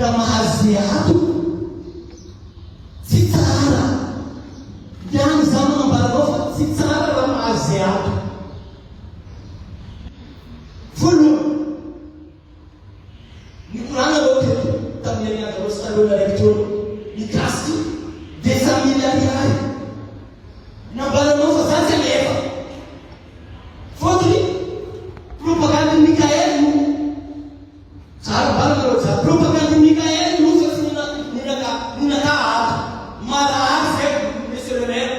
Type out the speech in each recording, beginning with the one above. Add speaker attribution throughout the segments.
Speaker 1: raha mahazo ze ato tsy tsara. Ihany za manambara anao fa tsy tsara raha mahazo ze ato. Voalohany, nikoragna anao teto tamin'ny herinandro roa sy taloha nalaiko teo mikasiky 200 mille ariary. Nambaranao fa za tsy alefa. Fotony, propagande Mickaël no Zara ambara nareo jiaby, propagande Mickaël no fa tsy ninaka ninaka ato. Marary zay monsieur le maire.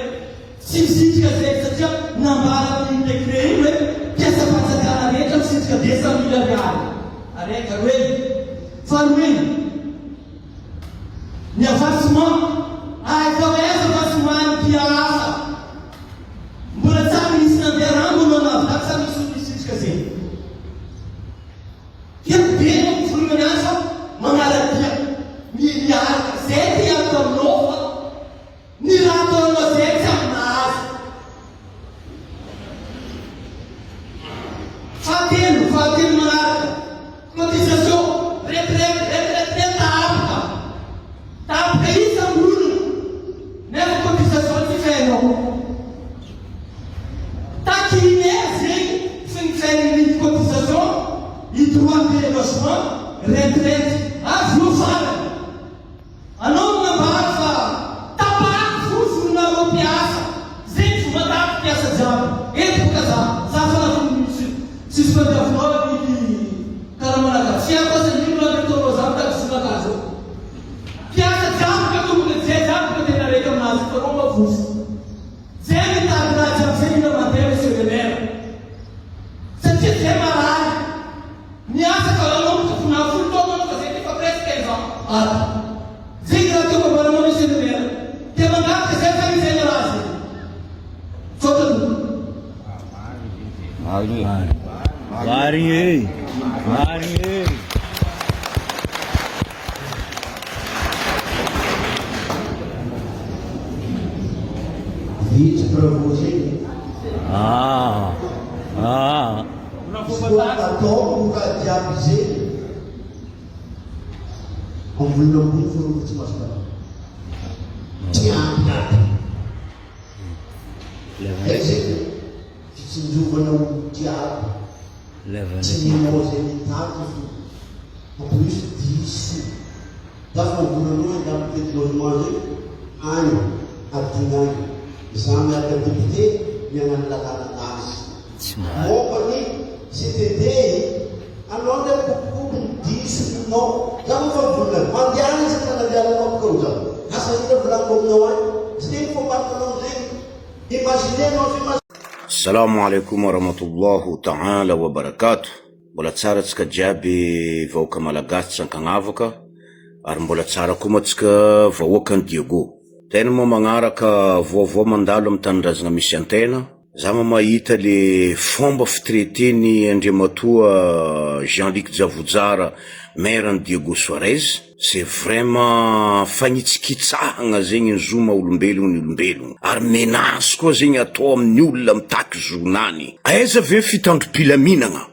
Speaker 1: Tsy misitrika zay satria nambara amin'iny décret iny hoe mpiasam-panjakana rehetra misitrika 200 mille ariary. Araiky, aroeny. Faharoeny. Ny avancement, aiza ho aiza avancement ny mpiasa? Mbola tsary nisy nandeha rambo no nahavita sa misy olo nisitrika zegny? Tiako be anao mivolagna ny azy fa magnara-dia miaraka zay ty ataonao fa ny raha ataonao zay tsy aminazy. Fahatelo, fahatelo manaraka, cotisation, retraite, retraite tapaka, tapaka isam-bolana, nefa cotisation tsy feno. Takinay zegny fenifen'ny cotisation, ny droit de logement, retraite, avy eo farany. Anao no nambara fa tapahako vozonareo mpiasa zegny fomba ataoko mpiasa jiaby eto boka za za fa navon'ny suspendre ny karamanaka tsy haiko asa ino raha mety ataonao za mitady zonaka zao mpiasa jiaby ka tompony zay jiaby ka tena reka aminazy fa reo mavozo zay mitady raha jiaby zay mila mandeha monsieur le maire satria zay marary Miasa fa nanomboka fo nahafolo taona anao fa zay efa presque 15 ans ato. Zegny raha tiako ambara anao monsieur le maire. Dia mangataka zay fa izay ny raha zegny. Misaotra tompoko.
Speaker 2: Marigny e! Marigny e!
Speaker 3: Vitsy bravo zegny e.
Speaker 2: Ah! Ah!
Speaker 3: Izy koa ataoko raha jiaby zegny ambolona ambony fô reo tsy mahazo karama. Tsy ampy aby. Hay zegny fitsinjovana olo jiaby. Tsy ninao zay nitaky fo. En plus diso. Za fa volanao edy am tety logement zegny agny adina agny. Za miaraka député miagnano lalàna anazy. Momba ny CTD anao ndray mikopikopy ny diso ninao. Za moa fa mivolagna mandehana izy fa nandehananao bôka za. Asa ino volaniko aminao agny. Tsy zegny fomba anao zegny. Imagine anao zegny.
Speaker 4: Salamo alaikum warahmatullahu ta'ala wa barakatuh Mbola tsara tsika jiaby vahoaka malagasy tsy ankagnavaka ary mbola tsara koa moa tsika vahoakan'i Diego. Tena moa magnaraka vaovao mandalo amin'ny tanindrazagna misy antena, za moa mahita le fomba fi-traiter-ny Andriamatoa Jean Luc Djavojara maire an'i Diego Suarez, C'est vraiment fagnitsikitsahagna zegny ny zo maha olombelogno ny olombelogno ary menace koa zegny atao amin'ny olona mitaky zonany. Aiza ve ny fitandrom-pilaminagna?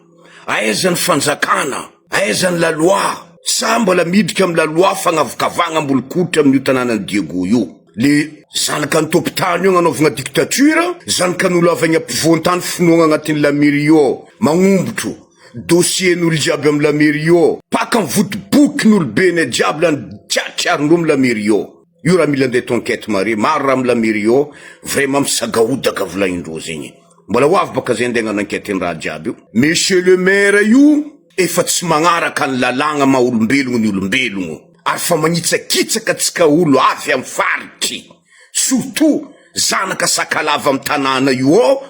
Speaker 4: Aiza ny fanjakana? Aiza ny la loi? Sa mbola miditra amin'ny la loi fagnavakavahagna ambolon-koditra amin'io tanànan'i Diego io? Le zanaka ny tompon-tany io agnanaovagna dictature, zanakan'olo avy agny ampovoan-tany finoagna agnatin'ny la mairie io ao, magnombotro. Dossier n'olo jiaby am la mairie io paka am vody boky n'olo bene jiaby lany triatriarindreo am la mairie io io raha mila andeha atao enquete mare maro raha am la mairie io vraiment misagaodaka volagnindreo zegny mbola ho avy baka zay andeha agnano enquete ny raha jiaby io monsieur le maire io efa tsy magnaraka ny lalagna maha olombelogno ny olombelogno ary fa magnitsakitsaka tsika olo avy am faritry Surtout zanaka sakalava am tanàna io ao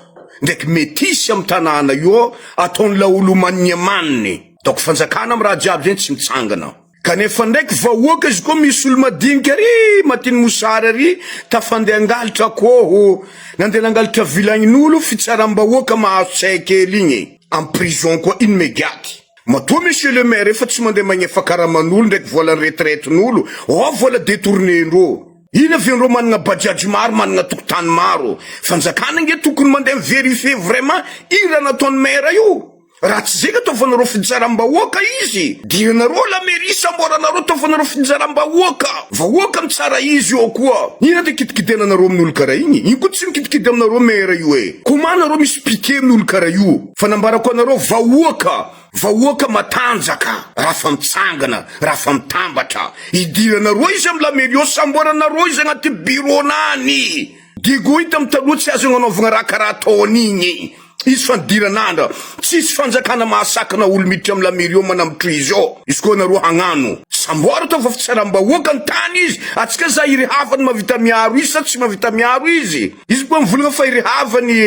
Speaker 4: ndraiky metisy am tanàna io ao ataony laolo maniamaniny donc fanjakana am raha jiaby zegny tsy mitsangana kanefa ndraiky vahoaka izy koa misy olo madinika ary matiny mosary ary tafandeha angalatra akôho nandeha nangalatra vilagnin'olo fitsaram-bahoaka mahazo tsay kely igny am prison koa immédiate matoa monsieur le maire efa tsy mandeha magnefa karaman'olo ndraiky volan'ny retraite-n'olo ao vola détourné-ndreo Ina avy ireo manana bajaj maro manana tokotany maro? Fanjakana ange tokony mandeha mi-verifier vraiment ino raha nataon'ny maire io. Raha tsy zegny ataovanareo fitsaram-bahoaka izy, diranareo la mairie samboranareo ataovanareo fitsaram-bahoaka, vahoaka mitsara izy eo koa. Ina ty kidikidiananareo amin'olo karaha igny? Igny koa tsy mikidikidy aminareo maire io e. Comment nareo misy piqué amin'olo karaha io? Fa nambarako anareo vahoaka, vahoaka matanjaka raha fa mitsangana, raha fa mitambatra. Idiranareo izy am la mairie eo samboranareo izy agnaty bureau-nany. Diego hita am taloha tsy azo agnanaovagna raha karaha ataony igny. Hisy fandiran'andra, tsisy fanjakana mahasakana olo miditra am la mairie ao manambotry izy ao, izy koa nareo hagnano. Samboaro atao fa fitsaram-bahoaka ny tany izy, atsika za iry havany mahavita miaro izy sa tsy mahavita miaro izy? Izy koa mivolagna fa iry havany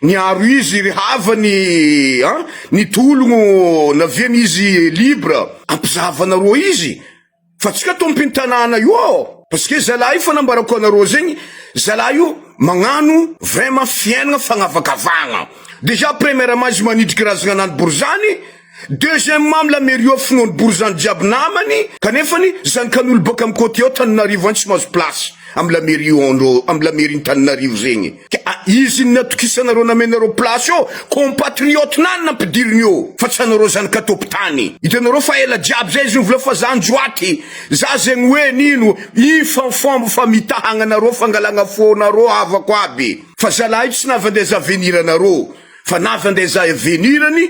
Speaker 4: niaro izy, iry havany an nitologno naviany izy libre, ampizahavanareo izy. Fa tsika tompiny tanàna io ô! Parce que zalahy io fanambarako anareo zegny, zalahy io magnano vraiment fiainagna fagnavakavagna. Déjà premièrement izy manidriky razagna anany borizany, deuxièmement am la mairie ao finoany borizany jiaby namany, kanefany zanakan'olo baka am côté ao Tananarivo any tsy mahazo place am la mairie ao andreo am la mairie Tananarivo zegny. Ka izy iny natokisanareo namenareo place eo, compatriote nany nampidiriny eo fa tsy anareo zanaka tompotany. Hitanareo fa ela jiaby zay izy nivola fa za anjoaty, za zegny hoe nino, iny fa fomba famitahagna anareo fangalagna fo nareo havako aby. Fa zalahy io tsy navy andeha za avenir anareo fa navy andeha za avenir-ny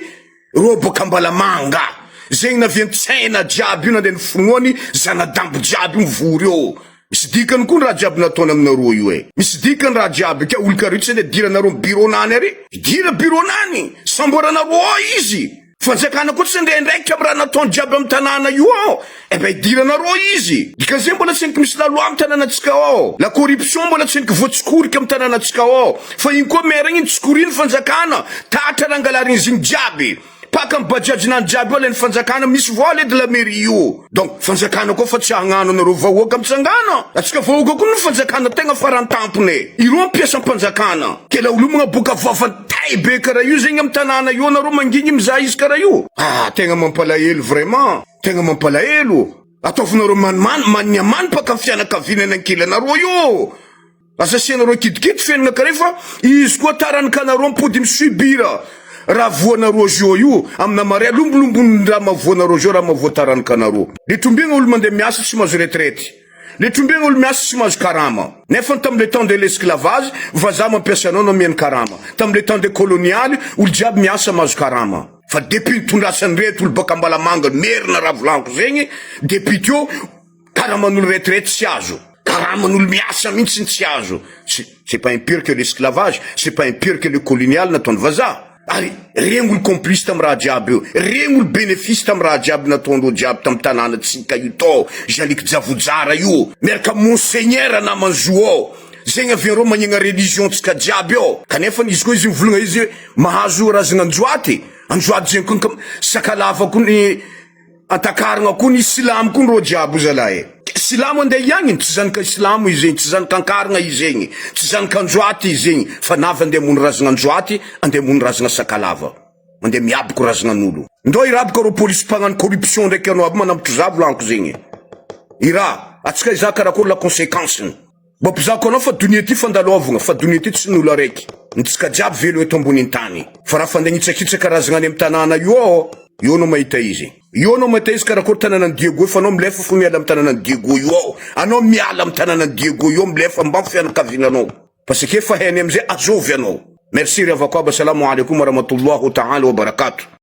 Speaker 4: Reo boaka Ambalamanga zegny navian-tsaina jiaby io nandeha nifonoany zanadambo jiaby io mivory eo. Misy dikany koa ny raha jiaby nataony aminareo io e. Misy dikany raha jiaby ka olo karaha io tsy andeha idiranareo am bureau nany ary. Idira bureau nany, samboranareo ao izy. Fanjakana koa tsy andeha andraikitra am raha nataony jiaby am tanàna io ao. Eh ben idiranareo izy. Dikan'izay mbola tsy henoko misy la loi am tanànantsika ao. La corruption mbola tsy henoko voatsikorika am tanànantsika ao. Fa iny koa maire igny nitsikoriany fanjakana, tatra nangalariny igny jiaby. Paka am bajaj nany jiaby io alainy fanjakana, misy vola edy la mairie io. Donc fanjakana koa fa tsy hagnano anareo vahoaka mitsangana. Atsika vahoaka koa no fanjakana tegna farantampony e. Ireo mpiasam-panjakana. Ke laolo magnaboaka vava tay be karaha io zegny am tanàna io anareo mangigny mizaha izy karaha io. Ah tegna mampalahelo vraiment. Tegna mampalahelo. Ataovinareo manimany maniamany mpaka fianakaviana any ankilanareo io. Asa asianareo kidikidy fiainana kare fa izy koa taranikanareo mipody mi-subir raha voanareo zio io amina mare lombolombonin'ny raha mahavoanareo zio raha mahavoa taranikanareo. Le trombiagna olo mandeha miasa tsy mahazo retraite. Le trombiagna olo miasa tsy mahazo karama. Nefa tam le temps de l'esclavage vazaha mampiasa anao anao mihaino karama. Tam le temps de colonial olo jiaby miasa mahazo karama. Fa depuis nitondrasan'ireto olo baka Ambalamanga merina raha volaniko zegny depuis teo karaman'olo retraite tsy azo, karaman'olo miasa mihitsy tsy azo, c'est pas impire que l'esclavage, c'est pas impire que le colonial nataon'ny vazaha, ary regny olo complice tamy raha jiaby io, regny olo bénéfice tamy raha jiaby nataondreo jiaby tamy tanànatsika io tao, Jaliky Djavojara io, miaraka monseigneur naman'i zo ao, zegny avianreo magnegna religion tsika jiaby ao, kanefa izy koa izy mivolagna izy hoe mahazo razagna anjoaty, anjoaty zegny koa ka sakalava koa ny antakarigna koa ny silamo koa reo jiaby io zalahy e, silamo andeha hiagniny tsy zanaka silamo izy zegny, tsy zanaka ankarigna izy zegny, tsy zanaka anjoaty izy zegny, fa navy andeha hamono razagna anjoaty, andeha hamono razagna sakalava, mandeha miaboko razagnan'olo. Ndao iraboko reo polisy mpagnano corruption ndraiky anao aby manambotry za volaniko zegny, ira atsika hizaha karakory la consequence-ny. Mba mpizako anao fa donia ty fandalôvagna fa donia ty tsy n'olo araiky ny tsika jiaby velo eto ambonin tany fa raha fandeha gnitsakitsaka razagna any am tanàna io ao eo anao mahita izy eo anao mahita izy karakory tanànan'i Diego efa anao milefa fo miala am tanànan'i Diego io ao anao miala am tanànan'i Diego io milefa mbam fianakaviananao parce que efa hainy amizay azovy anao merci ry havako aby assalamo alaikum warahmatullah ta'ala wabarakatuh.